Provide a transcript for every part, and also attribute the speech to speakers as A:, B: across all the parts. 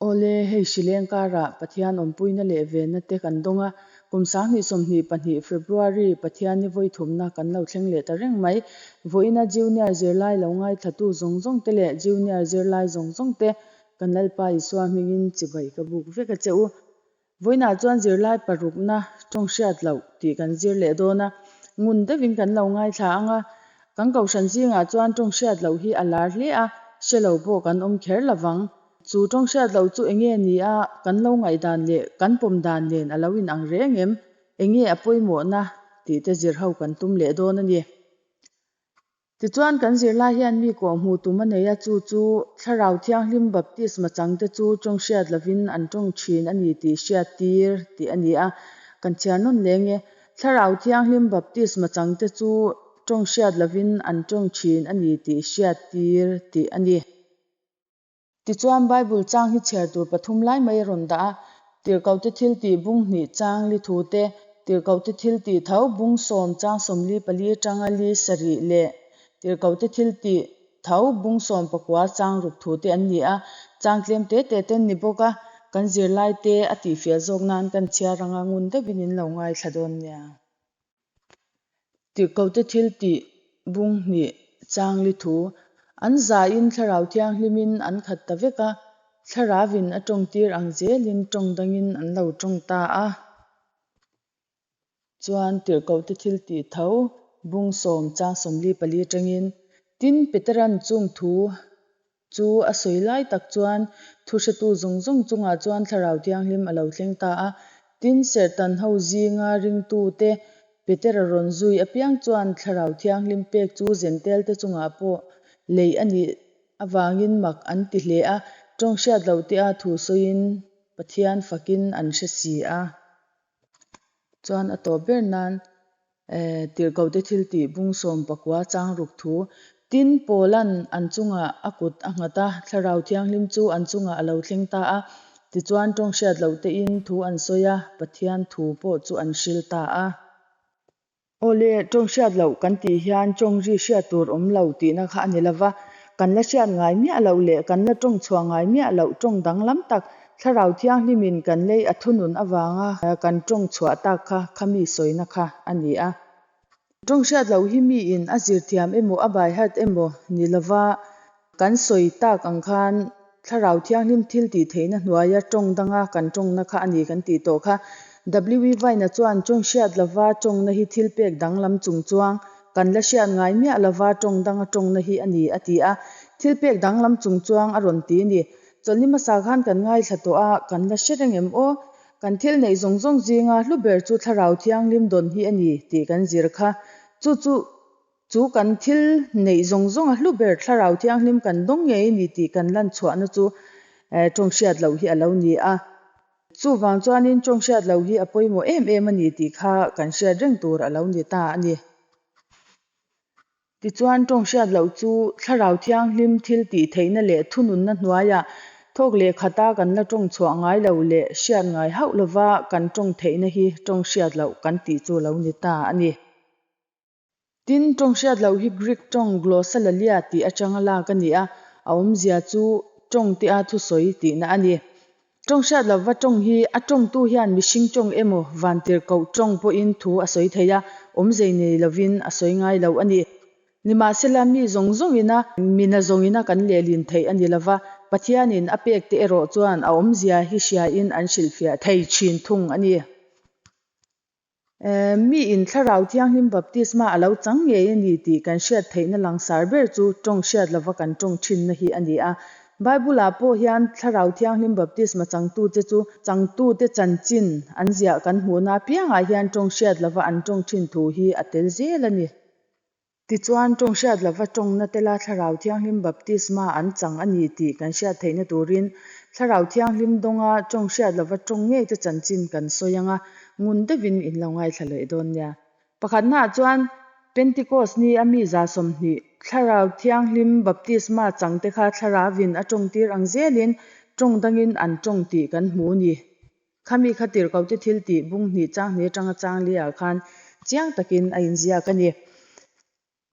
A: Awle, hei hrileng karah Pathian awmpuina leh venna te kan dawng a, kum 2022 February Pathianni vawithumna kan lo thleng leh ta reng mai. Vawiina Junior zirlai lo ngaithlatu zawng zawng te leh Junior zirlai zawng zawng te kan Lalpa Isua hmingin chibai ka buk vek a che u. Vawiinah chuan zirlai parukna tawng hriat loh tih kan zir leh dawn a, ngun deuhin kan lo ngaithla ang a, kan kohhran zingah chuan tawng hriat loh hi a lar hle a, hre lo pawh kan awm kher lo vang. Chu tawng hriat loh chu enge ni a, kan lo ngaihdan leh kan pawm dan nen a lo inang reng em? Enge a pawimawhna tih te zir ho kan tum leh dawn a ni. Tichuan, kan zirlai hian mi kawh hmuh tum a nei a, chu chu Thlarau Thianghlim baptisma changte chu tawng hriat lovin an tawng thin a ni tih hriat tir tih a ni a. Kan chhiar nawn leng e. Thlarau Thianghlim baptisma changte chu tawng hriat lovin an tawng thin a ni tih hriat tir tih a ni. Tichuan, Bible chang hi chhiar tur pathum lai mai a rawn dah a, Tirhkohte thiltih bung hnih chang li thu te, Tirhkohte thiltih tho bung sawm chang 44 atanga li sarih leh Tirhkohte thiltih tho bung 19 chang ruk thu te an ni a, chang tlem te te ten ni bawk a, kan zirlai te a tihfiah zawk nan kan chhiar anga ngun deuhin in lo ngaithla dawn nia. Tirhkohte thiltih bung hnih chang li thu, An zain Thlarau Thianghlimin an khat ta vek a, Thlarauvin a tawngtir ang zelin tawng dangin an lo tawng ta a. Chuan Tirhkohte thiltih tho bung sawm chang 44 atangin, Tin, Peteran chung thu Chu a sawi lai tak chuan thuhretu zawng zawng chungah chuan Thlarau Thianghlim a lo thleng ta a. Tin, Serhtan ho zinga ringtute Petera rawn zui apiang chuan Thlarau Thianghlim pek chu Zentelte chungah pawh lei a nih avangin mak an ti hle a, tawng hriat loh te a thu sawiin Pathian fakin an hre si a. Chuan a tawp ber nan Tirhkohte thiltih bung 19 chang ruk thu. Tin, Paula'n an chungah a kut a nghat a, Thlarau Thianghlim chu an chungah a lo thleng ta a. Tichuan, tawng hriat loh tein thu an sawi a, Pathian thu pawh chu an hril ta a. Awle, tawng hriat loh kan tih hian tawng ri hriat tur awm lo tihna kha a ni lova, kan la hriat ngai miah loh leh kan la tawng chhuah ngai miah loh tawng danglam tak Thlarau Thianghlimin kan lei a thunun avanga kan tawng chhuah tak kha khami sawina kha a ni a. Tawng hriat loh hi miin a zirthiam emaw a baihat emaw ni lova kan sawi tak ang khan Thlarau Thianghlim thil tih theihna hnuaia tawng danga kan tawngna kha a ni kan tih tawh kha. WE Vine-a chuan tawng hriat lova tawngna hi thil pek danglam chung chuang kan la hriat ngai miah lova tawng danga tawngna hi a ni a ti a. Thil pek danglam chung chuang a rawn ti a ni. Chawlhni hmasa khan kan ngaithla tawh a, kan la hre reng em aw? Kan thil neih zawng zawng zinga hlu ber chu Thlarau Thianghlim dawn hi a ni tih kan zir kha. Chu chu chu kan thil neih zawng zawnga hlu ber Thlarau Thianghlim kan dawng ngei a ni tih kan lan chhuahna chu tawng hriat loh hi a lo ni a. Chuvang chuanin tawng hriat loh hi a pawimawh em em a ni tih kha kan hriat reng tur a lo ni ta a ni. Tichuan, tawng hriat loh chu Thlarau Thianghlim thil tih theihna leh thununna hnuaiah thawk leh khata kan la tawng chhuah ngai lo leh hriat ngai hauh lova kan tawng theihna hi tawng hriat loh kan tih chu lo ni ta a ni. Tin, tawng hriat loh hi Greek tawng glossolalia tih atanga lak a ni a, a awmzia chu tawng tia thusawi tihna a ni. Tawng hriat lova tawng hi a tawngtu hian mihring tawng emaw vantirhkoh tawng pawhin thu a sawi thei a, awmzei nei lovin a sawi ngai lo a ni. Nimahsela, mi zawng zawngina mina zawngina kan lehlin theih a ni lova, Pathianin a pekte erawh chuan a awmzia hi hriain an hrilhfiah thei thin thung a ni. Miin Thlarau Thianghlim baptisma a lo chang ngei a ni tih kan hriat theihna langsar ber chu tawng hriat lova kan tawng thinna hi a ni a. Bible-ah pawh hian Thlarau Thianghlim baptisma changtute chu changtute chanchin an ziah kan hmuhna apiangah hian tawng hriat lova an tawng thin thu hi a tel zel a ni. Tichuan, tawng hriat lova tawngna tela Thlarau Thianghlim baptisma an chang a ni tih kan hriat theihna turin Thlarau Thianghlim dawnga tawng hriat lova tawng ngei te chanchin kan sawi ang a, ngun deuhin in lo ngaithla leh dawn nia. Pakhatnaah chuan, Pentecost ni a mi 120 Thlarau Thianghlim baptisma chang te kha Thlarauvin a tawngtir ang zelin tawng dangin an tawng tih kan hmu ni. Khami kha tirhkohte thil tih bung hnih chang hnih atanga chang liah khan chiang takin a inziak a ni.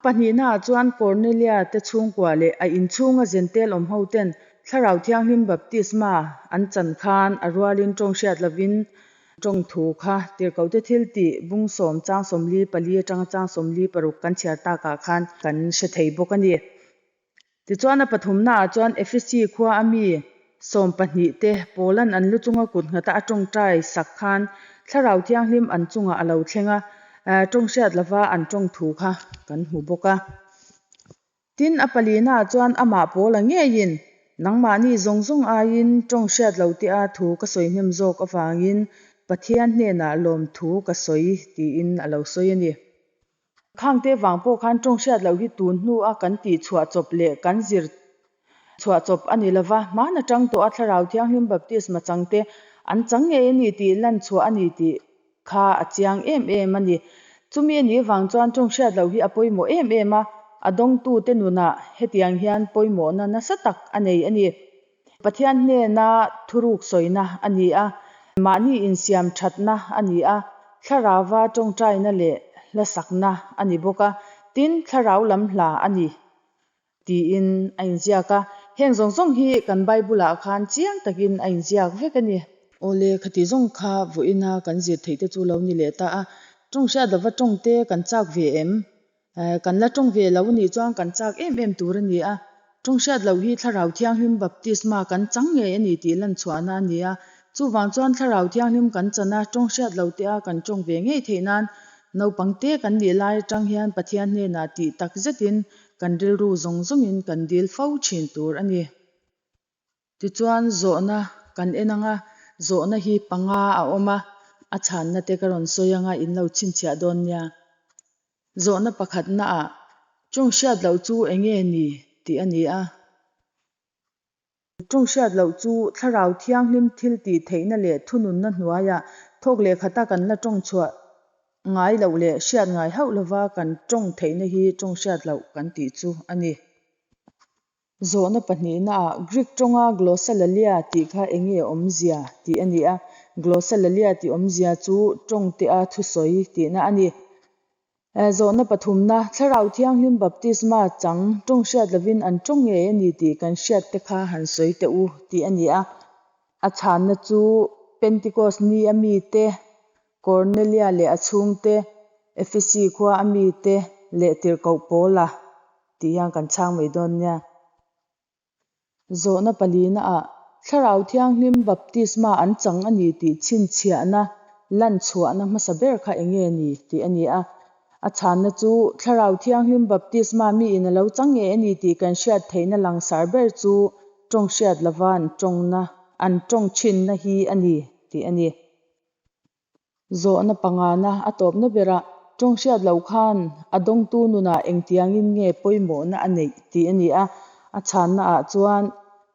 A: Pahnihnaah chuan Cornelia te chhungkua leh a inchhunga Zentel awm ho ten Thlarau Thianghlim baptisma an chan khan a rualin tawng hriat lovin tawng thu kha Tirhkohte thiltih bung sawm chang 44 atanga chang 46 kan chhiar takah khan kan hre thei bawk a ni. Tichuan a pathumnaah chuan Efesi khua a mi 12 te Paulan an lu chunga kut nghata a tawngtai sak khan Thlarau Thianghlim an chungah a lo thleng a, tawng hriat lova an tawng thu kha kan hmu bawk a. Tin, a palinaah chuan amah Paula ngeiin, Nangmahni zawng zawng aiin tawng hriat lo tia thu ka sawi hnem zawk avangin Pathian hnenah lawmthu ka sawi tiin a lo sawi a ni. Khangte vang pawh khan tawng hriat loh hi tun hnua kan tih chhuah chawp leh kan zir chhuah chawp a ni lova, hmaan atang tawh a Thlarau Thianghlim Baptisma changte an chang ngei a ni tih lan chhuah a ni tih kha a chiang em em a ni. Chumi a nih vang chuan tawng hriat loh hi a pawimawh em em a, a dawngtute nunah hetiang hian pawimawhna nasa tak a nei a ni. Pathian hnena thuruk sawina a ni a, mahni insiam thatna a ni a, thlarauva tawngtaina leh hlasakna a ni bawk a, tin, thlarau lam hla a ni tiin a inziak a. Heng zawng zawng hi kan Bible-ah khan chiang takin a inziak vek a ni. Awle, khati zawng kha vawiina kan zir theih te chu lo ni leh ta a, tawng hriat lova tawngte kan chak ve em? Kan la tawng ve lo nih chuan kan chak em em tur a ni a, tawng hriat loh hi Thlarau Thianghlim baptisma kan chang ngei a ni tih lan chhuahna a ni a. Chuvang chuan Thlarau Thianghlim kan chan a, tawng hriat lo te a kan tawng ve ngei theih nan naupang te kan nih lai atang hian Pathian hnenah tih tak zetin kan rilru zawng zawngin kan dil fo thin tur a ni. Tichuan zawhna kan en ang a, zawhna hi panga a awm a, a chhanna te ka rawn sawi ang a, in lo chhinchhiah dawn nia. Zawhna pakhatna ah, Tawng hriat loh chu eng nge ni? tih a ni a. Tawng hriat loh chu Thlarau Thianghlim thil tih theihna leh thununna hnuaiah thawk leh khata kan la tawng chhuah ngai loh leh hriat ngai hauh lova kan tawng theihna hi tawng hriat loh kan tih chu a ni. Zawhna pahnihnaah Greek tawnga glossolalia tih kha eng nge awmzia tih a ni a, glossolalia tih awmzia chu tawng tea thusawi tihna a ni. Zawhna pathumna, Thlarau Thianghlim baptisma chang tawng hriat lovin an tawng ngei a ni tih kan hriat te kha han sawi teh u tih a ni a. A chhanna chu Pentecost ni a mite, Kornelia leh a chhungte, Efesi khua a mite leh Tirhkoh Paula tih hian kan chhang mai dawn nia. Zawhna palina ah Thlarau Thianghlim baptisma an chang a ni tih chhinchhiahna, lan chhuahna hmasa ber kha eng nge ni tih a ni a. A chhanna chu Thlarau Thianghlim baptisma miin a lo chang ngei a ni tih kan hriat theihna langsar ber chu tawng hriat lova an tawngna, an tawng thinna hi a ni tih a ni. Zawhna pangana a tawpna berah tawng hriat loh khan a dawngtu nunah engtiangin nge pawimawhna a neih tih a ni a. A chhannaah chuan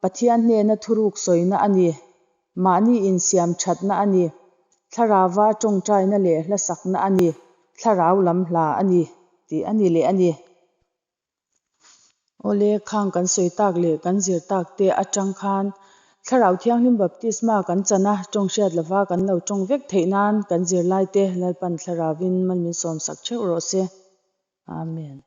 A: Pathian hnena thuruk sawina a ni, mahni insiam thatna a ni, thlarauva tawngtaina leh hlasakna a ni, thlarau lam hla a ni tih a ni leh a ni. Awle, khang kan sawi tak leh kan zir tak te atang khan Thlarau Thianghlim Baptisma kan chan a, tawng hriat lova kan lo tawng vek theih nan kan zirlai te Lalpan Thlarauvin mal min sawmsak theuh rawh se. Amen.